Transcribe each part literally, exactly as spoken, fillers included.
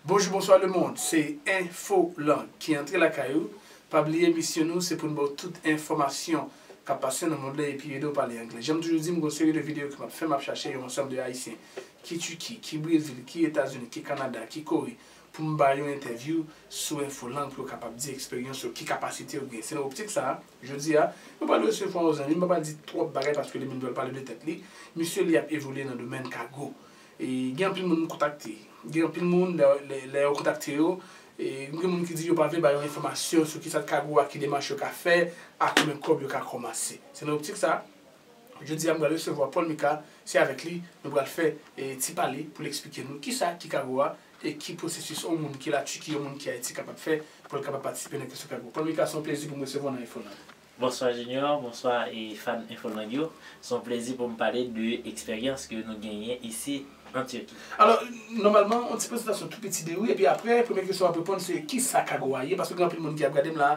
Bonjou, bonswa lemonn, se Infolang ki antre lakay ou. Pa bliye misyon nou se pou n ba w tout enfòmasyon k ap pase nan mond lan epi ede w pale anglè. Jan m toujou di, m gen yon seri de videyo ke m ap fè, m ap chache yon ansanm de Ayisyen ki Tiki, ki Brezil, ki Etazini, ki Kanada, ki Kore, pou m ba yo entèvyou sou Infolang pou yo kapab di eksperyans yo, ki kapasite yo gen. Se nan optik sa a, jodi a, nou pral resevwa yon zanmi, m pa pral di twòp bagay paske li menm li pral pale de tèt li. Misye li ap evolye nan domèn kago. E gen anpil moun m kontakte. Gen anpil moun, lè, lè, lè yo kontakte yo, e gen moun ki di yo pa vle ba yo enfòmasyon sou kisa kago a, ki demach yo ka fè, a konbyen kòb yo ka kòmanse. Se nan optik sa a, jodi a m pral resevwa Paul Mika, se avèk li nou pral fè e, ti pale pou l eksplike nou kisa ki kago a e ki pwosesis yon moun ki Latiki, yon moun ki Ayiti kapab fè pou l kapab patisipe nan kesyon kago. Paul Mika, se yon plezi pou m resevwa w nan Infolang. Bonswa Junior, bonswa e fan Infolang yo. Se yon plezi pou m pale de eksperyans ke nou genyen isi an Tiki. Alò, nòmalman, yon ti prezantasyon tou piti de ou, epi apre, premye kesyon w ap reponn se kisa kago a ye, paske gen anpil moun ki ap gade m la,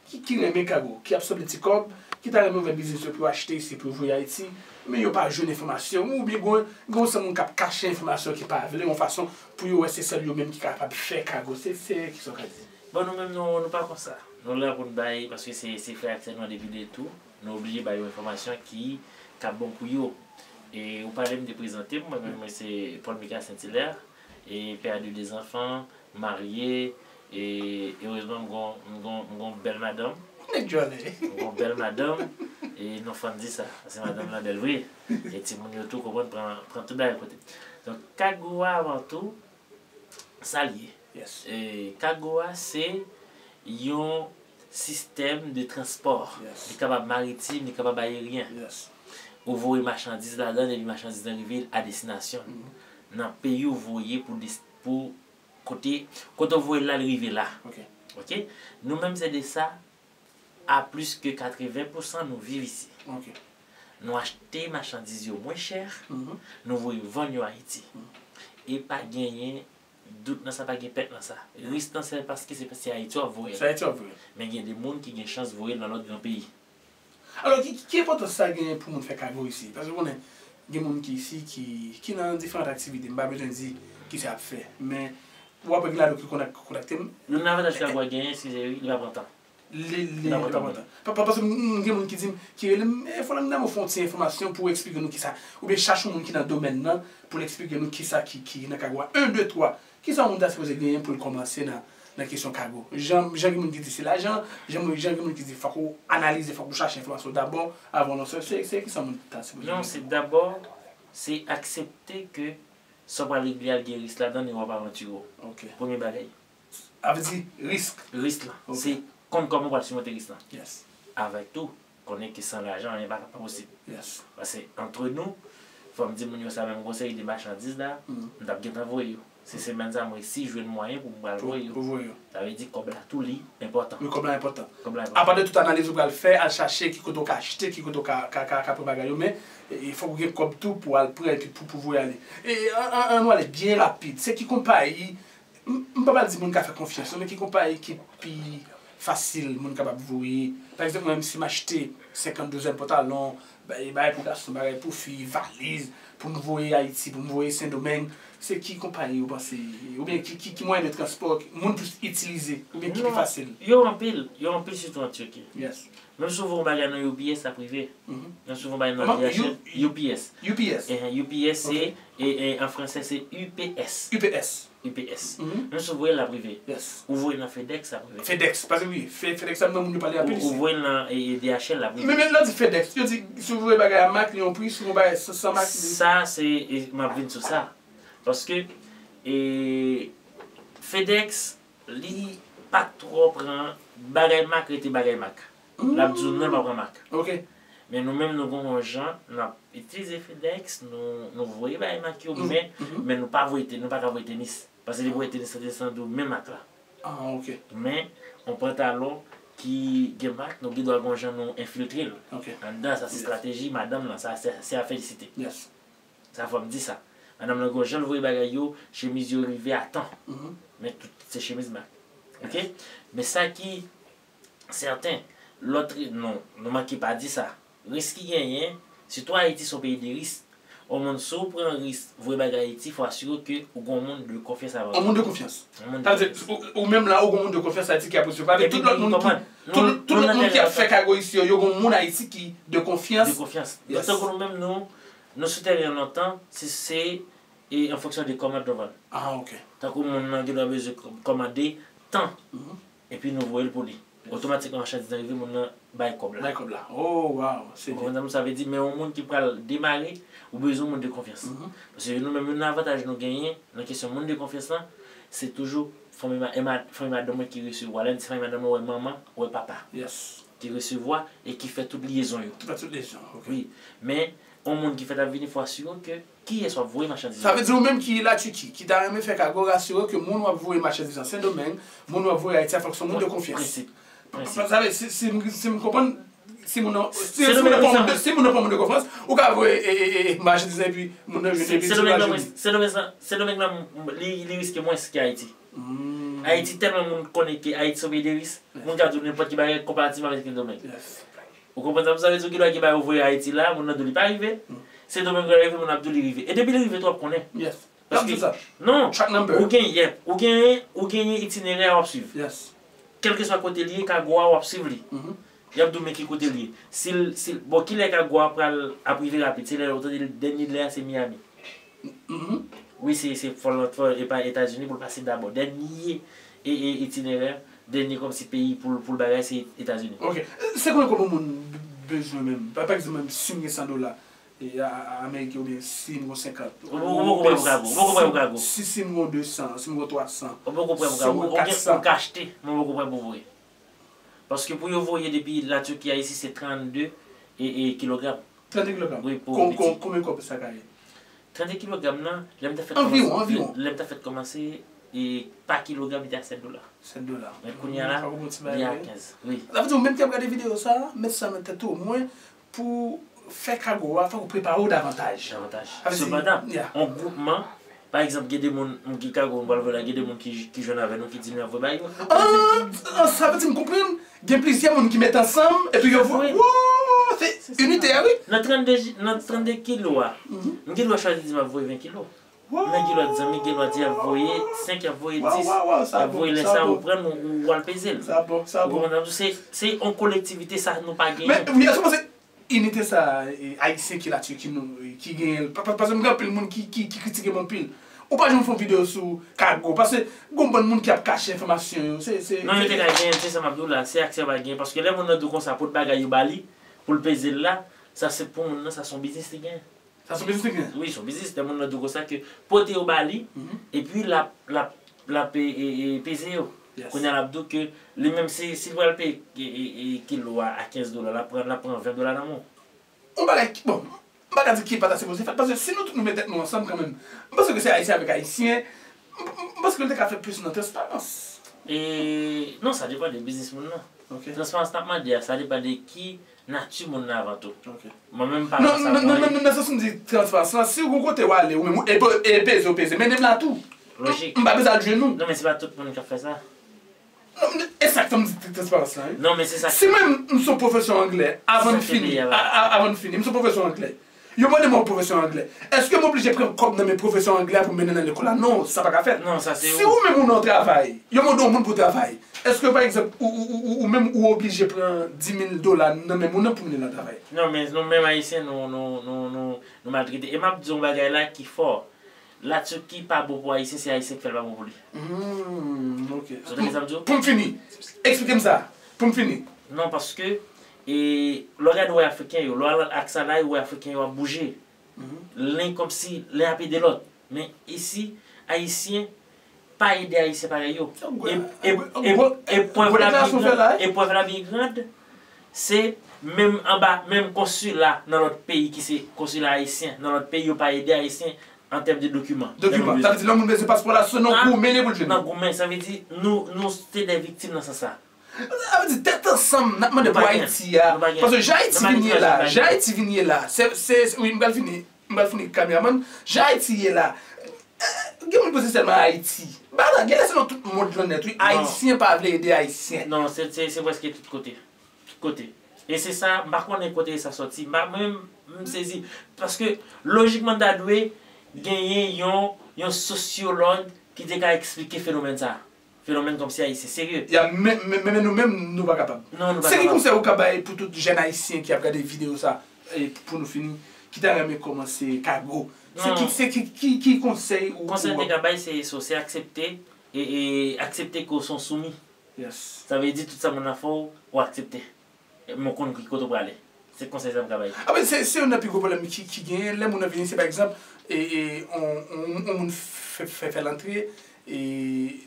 ki, ki renmen kago, ki ap sanble ti kòb, ki ta renmen ouvè biznis yo pou yo achte isi, pou yo voye Ayiti, men yo pa jwenn enfòmasyon, oubyen gen, gen yon seri moun k ap kache enfòmasyon ki pa vle, yon fason pou yo wè se sèl yo menm ki kapab fè kago. Se, se, kisa w ka di? Bon, nou menm, nou, nou pa konsa. Nou la pou n bay, paske se, se frè ak sè nou an depi de tou, nou oblije bay yo enfòmasyon ki, k ap bon pou yo. E ou pale m de prezante m, mwen menm, mwen se Paul Mika Saint-Hilaire, e pè de de zanfan, marye, e erezman m gon, m gon, m gon bèl madanm. Nèg jwale. M gon bèl madanm, e nou fann di sa, paske madanm lan bèl vre. E timoun yo tou konprann pran, pran tout bagay kote. Donk, kago a avan tou, sa l ye. Yes. E, kago a se yon sistèm de transpò. Yes. Li kapab maritim, li kapab ayeryen. Yes. Ou voye machandiz ladan l, epi machandiz lan rive a destinasyon l. Mhm. Nan peyi ou voye pou, pou kote, kote ou voye l la, li rive la. Ok. Ok? Nou menm se de sa, a plis ke katreven pousan nou viv isi. Ok. Nou achte machandiz yo mwen chè, mhm, nou voye vann yo Ayiti. Mhm. E pa genyen dout nan sa, pa gen pèt nan sa. Risk lan se paske se, se Ayiti w ap voye l. Se Ayiti w ap voye l. Men gen de moun ki gen chans voye l nan lòt gran peyi. Alò, ki, ki enpòtans sa genyen pou moun fè kago isi? Paske w konnen, gen moun ki isi ki, ki nan diferan aktivite. M pa bezwen di kisa y ap fè. Men, w ap wè gen ladan ki kontak-, kontakte m. Youn nan avantaj kago a genyen, eskize wi, li pa pran tan. Li, li, li pa pran tan. Pa, pa, paske m, m gen moun ki di m, ki rele m, e, fò nan m fè yon ti enfòmasyon pou eksplike nou kisa, oubyen chache yon moun ki nan domèn nan pou l eksplike nou kisa ki, ki nan kago a. En, de, twa. Kisa yon moun ta sipoze genyen pou l kòmanse nan, nan kesyon kago? Jan, jan gen moun ki di se lajan, jan, jan gen moun ki di fòk ou analize, fòk ou chache enfòmasyon dabò, avan w lanse. Se, se kisa yon moun ta sipoze genyen? Non, se dabò, se aksepte ke sa w pral regle a, l gen risk ladan l e w ap avantire w. Ok. Premye bagay. Sa vle di risk. Risk lan. Ok. Se konn kòman w pral simonte risk lan. Yes. Avèk tou, konnen ke san lajan, anyen pa ka pa posib. Yes. Paske, antre nou, fò m di moun yo sa menm, m gon seri de machandiz la, mhm, m t ap gentan voye yo. Se semèn sa, m resi jwenn mwayen pou m pral voye yo. Pou, pou voye yo. Sa vle di kòb la tou li enpòtan. Wi, kòb la enpòtan. Kòb la enpòtan. Apa de tout analiz ou pral fè, al chache ki kote w ka achte, ki kote w ka, ka, ka, ka pran bagay yo, men, e, e, fòk ou gen kòb tou pou al pran epi pou, pou voye ale. E, an, an, an nou ale byen rapid. Se ki konpayi, m, m pa pral di moun ka fè konfyans, non, men ki konpayi ki pi fasil moun kapab voye? Pa egzanp, mwen menm, si m achte senkant douzèn pantalon, bagay, bagay pou gason, bagay pou fi, valiz, pou m voye Ayiti, pou m voye Sendomeng, se ki konpayi ou panse, oubyen ki, ki, ki mwayen de transpò moun plis itilize, oubyen ki pi fasil? Non, yo anpil, yo anpil, sitou an Tiki. Yes. Menm si w voye yon bagay nan U P S, l ap rive. Mhm. Menm si w voye yon bagay nan D H L, U P S. U P S? Ehe, U P S se, ok, e, e, an fransè, se U P S. U P S. U P S. Mhm. Menm si w voye l, l ap rive. Yes. Ou voye nan FedEx, l ap rive. FedEx, paske wi, Fe-, FedEx sa m nan moun yo pale anpil isi. Ou, ou voye l nan, e, e, D H L, l ap rive. Men, men lè w di FedEx, yo di, si w voye bagay a mak, li yon pri, si w voye bagay san, san mak, li... Sa, se, e, m ap vin sou sa. Paske, e, FedEx, li pa twò pran bagay mak, rete bagay mak. L ap di w non, l pa pran mak. Ok. Men nou menm, nou gon yon jan, n ap itilize FedEx, nou, nou voye bagay mak yo, men, men nou pa voye te-, nou pa ka voye tenis. Paske li voye tenis lan, tenis lan tou menm mak la. Ah, ok. Men, yon pantalon ki gen mak, nou gen dwa gon jan nou enfiltre l. Ok. Anndan, sa se estrateji madanm lan, sa se, se a felisite. Yes. Sa fò m di sa. Madanm lan gon jan l voye bagay yo, chemiz yo rive a tan. Mhm. Men tout se chemiz mak. Ok? Men sa ki sèten, lòt, nou, nou manke pa di sa. Risk ki genyen, sitou Ayiti se yon peyi de risk. yon moun, si w pran risk voye bagay Ayiti, fò asire w ke ou gen yon moun de konfyans avè w. Yon moun de konfyans. Yon moun de konfyans. Sa vle di, ou menm la, ou gen yon moun de konfyans Ayiti ki ap resevwa. Avèk tout lòt moun ki, tout, tout lòt moun ki ap fè kago isi yo, yo gen yon moun Ayiti ki de konfyans. De konfyans. Donk, tankou nou menm, nou, nou sou teren an lontan, se, se e an fonksyon de kòmandman. Ah, ok. Tankou moun nan gen dwa bezwen kòmande tan, epi nou voye l pou li. Otomatikman, machandiz lan rive, moun nan bay kòb la. Bay kòb la. Oh, wow. Ou konprann sa m di? Sa vle di, men yon moun ki pral demare, ou bezwen yon moun de konfyans. Paske nou menm, youn nan avantaj nou genyen nan kesyon moun de konfyans lan, se toujou fanmi madanm mwen ki resevwa. Lè m di fanmi madanm mwen, ou wè manman, ou wè papa. Ki resevwa e ki fè tout lyezon yo. Ki fè tout lyezon, ok. Wi. Men, yon moun ki fèt ap vini, fò asire w ke kiyès w ap voye machandiz yo. Sa vle di ou menm ki Latiki, ki ta renmen fè kago, rasire w ke moun w ap voye machandiz an Sendomeng, moun w ap voye Ayiti a fòk se yon moun de konfyans. Prensip. Prensip. Sa vle di, si, si, si m konprann, si moun nan, si, si moun nan pa yon moun de, si moun nan pa yon moun de konfyans, ou ka voye e, e, e, e, machandiz lan epi moun nan vin epi di l pa jwenn li. Sendomeng lan, Sendomeng lan, li, li riske mwens ke Ayiti. Ayiti tèlman moun konnen ke Ayiti se yon peyi de risk, moun ka di w nenpòt ki bagay konparativman avèk Sendomeng. Ou konprann sa m di w? Sa vle di w gen dwa gen bagay ou voye Ayiti la, moun nan di w li pa rive. Sendomeng lè l rive, moun nan ap di w li rive. E depi li rive tou, w ap konnen. Paske, non, ou gen, yep, ou genyen, ou genyen itinerè a w ap swiv. Kèlkeswa kote li ye, kago a, w ap swiv li. Y ap di w men ki kote li ye. Si l, si l, bon, kilè kago a pral ap rive rapid? Se lè ou tande dènye lè a se Miami. Wi, se, se fò l, fò l pa Etazini pou l pase dabò. Dènye e, e, itinerè, dènye kòmsi peyi pou l, pou l bagay, se Etazini. Ok. Se konbyen kòb yon moun bezwen menm? Pa, pa egzanp, menm si m gen san dola e, a, a, ameriken oubyen si m gen senkant. Ou poko pran pou kago. Ou poko pran pou kago. Si, si m gen de san, si m gen twa san. Ou poko pran pou kago. Ou gen, ou ka achte, men ou poko pran pou voye. Paske pou yo voye depi Latiki a isi, se trannde e, e, kilogram. Trannde kilogram? Wi, pou piti. Konbyen kòb sa ka ye? Trannde kilogram nan, lè m ta fèt kòmanse, lè m ta fèt kòmanse, e, pa kilogram, li te a sèt dola. Sèt dola. Men kounye a la, li a kenz. Wi. Sa vle di ou menm ki ap gade videyo sa a, met sa nan tèt ou, omwen pou fè kago a, fòk ou prepare w davantaj. Davantaj. Sepandan, yon gwoupman, pa egzanp, gen de moun, m gen kago m pral voye la, gen de moun ki, ki jwenn avè nou, ki di nou y ap voye bay yo. Ah, sa vle di m konprann. Gen plizyè moun ki met ansanm, epi yo voye. Wow, se inite a, wi. Nan trannde, nan trannde kilo a, m gen dwa chwazi di m ap voye ven kilo. Men gen lòt zanmi, gen lòt y ap voye senk, y ap voye dis, y ap voye lè sa ou pran l, ou, ou al peze l. Ou konprann sa m di w? Se, se yon kolektivite sa nou pa genyen. Men, wi, èske w panse inite sa a, e, ayisyen ki Latiki nou, e, ki genyen l? Pa, pa, paske m gen anpil moun ki, ki, ki kritike m anpil. Ou pa janm fè yon videyo sou kago, paske gen yon bann moun ki ap kache enfòmasyon yo. Se, se, non, yo te ka genyen l, se sa m ap di w la, se aksè yo pa genyen, paske lè moun nan di w konsa, pot bagay yo ba li, pou l peze l la, sa se pou moun nan, sa se yon biznis li genyen. Sa se yon biznis li genyen? Wi, se yon biznis. Lè moun nan di w konsa ke pote yo ba li, epi l ap, l ap, l ap, e, e, e, peze yo. Kounye a l ap di w ke li menm si, si l pral peye, e, e, e, kilo a, a kenz dola, l ap pran, l ap pran ven dola nan men w. Yon bagay ki, bon, m pa ka di ki pa ta sipoze fèt, paske si nou tout nou met tèt nou ansanm kanmenm, m panse ke se Ayisyen avèk Ayisyen, m, m, m panse ke nou te ka fè plis nan transparans. E, non, sa depann de biznis moun nan. Transparans n ap mande a, sa depann de ki nati moun nan avan tou. Mwen menm pa nan sa mwen ye. Non, non, non, nan sans m di transparans lan, si w gon kote w ale, ou menm, e, e peze w peze, mennen m la tou. Lojik. M pa bezwen al jwenn ou. Non, men se pa tout moun k ap fè sa. Non, men e sa k fè m di transparans lan, wi. Non, men se sa k fè. Si mwen menm, m se yon pwofesè anglè, avan m fini, a, a, avan m fini, m se yon pwofesè anglè. Yo mande mwen yon pwofesè anglè. Èske m oblije pran kòb nan men pwofesè anglè a pou m mennen nan lekòl la? Non, sa pa ka fèt. Non, sa se ou. Si ou menm ou nan yon travay, yo mande yon moun pou travay, èske, pa egzanp, ou, ou, ou, ou, ou menm ou oblije pran di mil dola nan men moun nan pou mennen l nan travay? Non, men nou menm Ayisyen, nou, nou, nou, nou, nou maltrete. E m ap di yon bagay la ki fò. Latiki pa bon pou Ayisyen, se Ayisyen k fè l pa bon pou li. Hmm, ok. Ou tande sa m di w? Pou m fini, eksplike m sa. Pou m fini. Non, paske, e, lè w gade w wè Afriken yo, lè w al ak sa la, w wè Afriken yo ap bouje. Len kòmsi len ap ede lòt. Men isi, Ayisyen pa ede Ayisyen parèy yo. E, e, e, eprèv la byen grand, eprèv la byen grand, se menm anba, menm konsila nan lòt peyi ki se konsila ayisyen, nan lòt peyi yo pa ede Ayisyen an tèm de dokiman. Dokiman. Sa vle di lè yon moun bezwen paspò la, se nan goumen li pou l jwenn li. Nan goumen, sa vle di nou, nou se de viktim nan sans sa. Sa vle di tèt ansanm, n ap mande pou Ayiti a. Paske jan Ayiti vin ye la, jan Ayiti vin ye la, se, se, se, wi, m pral fini, m pral fini, kameramann, jan Ayiti ye la, eh, gen moun panse sèlman Ayiti. Bagay la, genlè se nan tout mond lan nèt, wi. Ayisyen pa vle ede Ayisyen. Non, se, se, se prèske tout kote. Tout kote. E se sa, m pa konnen kote sa sòti. M pa, mwen menm, m sezi. Paske, lojikman, ta dwe genyen yon, yon sosyològ ki te ka eksplike fenomèn sa. Fenomèn kòmsi Ayisyen. Serye. Ya, men, men, men, men nou menm, nou pa kapab. Non, nou pa kapab. Se ki konsèy ou ka bay pou tout jèn Ayisyen ki ap gade videyo sa, e, pou nou fini, ki ta renmen kòmanse kago? Se ki, se ki, ki, ki konsèy ou, konsèy ou te ka bay, se, se, se aksepte, e, e aksepte ke w se yon soumi. Yes. Sa vle di tout sa moun nan fè w, ou aksepte. Mwen konn ki kote w prale. Se konsèy sa m ka bay. Anfen, se, se youn nan pi gwo pwoblèm ki, ki genyen. Lè moun nan vini, se pa egzanp, e, e, on, on, on moun fè, fè, fè l antre, e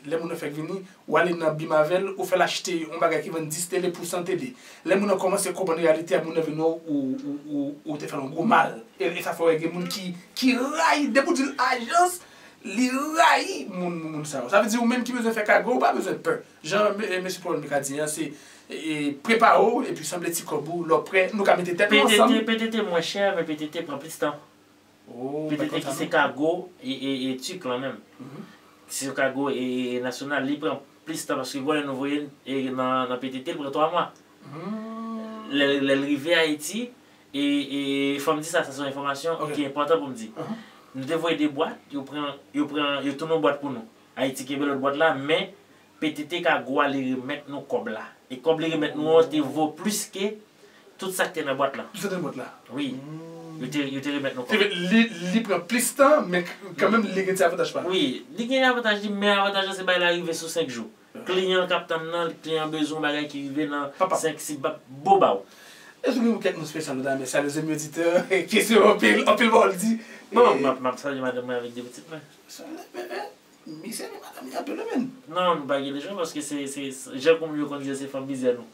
lè moun nan fèk vini, ou ale nan bim avè l, ou fè l achte yon bagay ki vann dis tele pou san tele. Lè moun nan kòmanse konprann reyalite a, moun nan vin wè w, ou, ou, ou, ou te fè l yon gwo mal. E, e sa fè w wè gen moun ki, ki rayi, depi w di l ajans, li rayi moun, moun, moun sa yo. Sa vle di ou menm ki bezwen fè kago, ou pa bezwen pè. Jan me-, mesye Paul Mika di an, se, e, prepare w, epi sanble ti kòb ou, lè w prè, nou ka mete tèt nou ansanm. P T T, P T T mwen chè, men P T T pran plis tan. Oh, P T T ki se kago e, e, e tik lan menm. Mhm. Se yon kago e, e nasyonal, li pran plis tan paske gwo lè nou voye l, e, nan, nan P T T, li pran twa mwa. Hmm. Lè, lè l rive Ayiti, e, e fò m di sa, sa se yon enfòmasyon ki enpòtan pou m di. Mhm. Nou te voye de bwat, yo pran, yo pran, yo tounen yon bwat pou nou. Ayiti kenbe lòt bwat la, men P T T kago a li remèt nou kòb la. E kòb li remèt nou an te vo plis ke tout sa k te nan bwat la. Tout sa k te nan bwat la. Wi. Hmm. Yo te, yo te remèt nou kòb. Li, li pran plis tan, men k-, kanmenm li gen ti avantaj pa l. Wi, li gen avantaj li, men avantaj la se bagay la rive sou senk jou. Kliyan k ap tann nan, kliyan bezwen yon bagay ki rive nan senk, sis, ba-, bo ba w. Èske gen kèk non espesyal ou ta renmen salye, zanmi oditè? Kesyon anpil, anpil pawòl di. Bon, m ap, m ap salye madanm mwen avèk de pitit mwen. Misye ni madanm li anpil wi menn. Non, nou pa gen lechwa paske se, se, se, jan kòm yo konn di, se fanm mizè nou.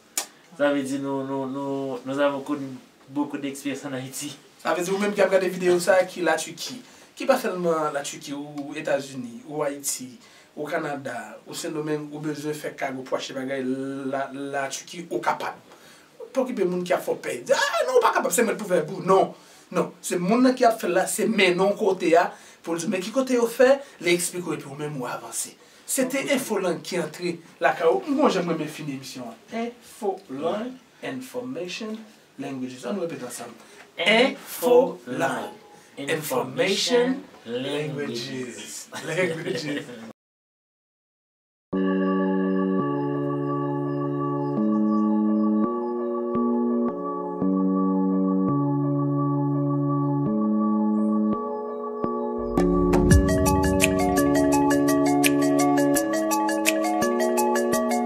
Sa vle di nou, nou, nou, nous avons connu beaucoup d'expériences en Haïti. Sa vle di ou menm ki ap gade videyo sa a ki Latiki, ki pa sèlman Latiki, ou Etazini, ou Ayiti, ou Kanada, ou Sendomeng, ou bezwen fè kago pou achte bagay la, Latiki, ou kapab. Pa okipe moun ki ap fè w pè. Di, "Ah, non, ou pa kapab, se mwen k pou fè pou." Non. Non. Se moun nan ki ap fè l la, se mennen w kote a, pou l di w, "Men ki kote yo fè?" Li eksplike w, epi ou menm ou avanse. Se te Infolang ki antre lakay ou. M gon jan m renmen fini emisyon an. Infolang, information, languages. Ann nou repete ansanm. Infolang, information, languages. Languages.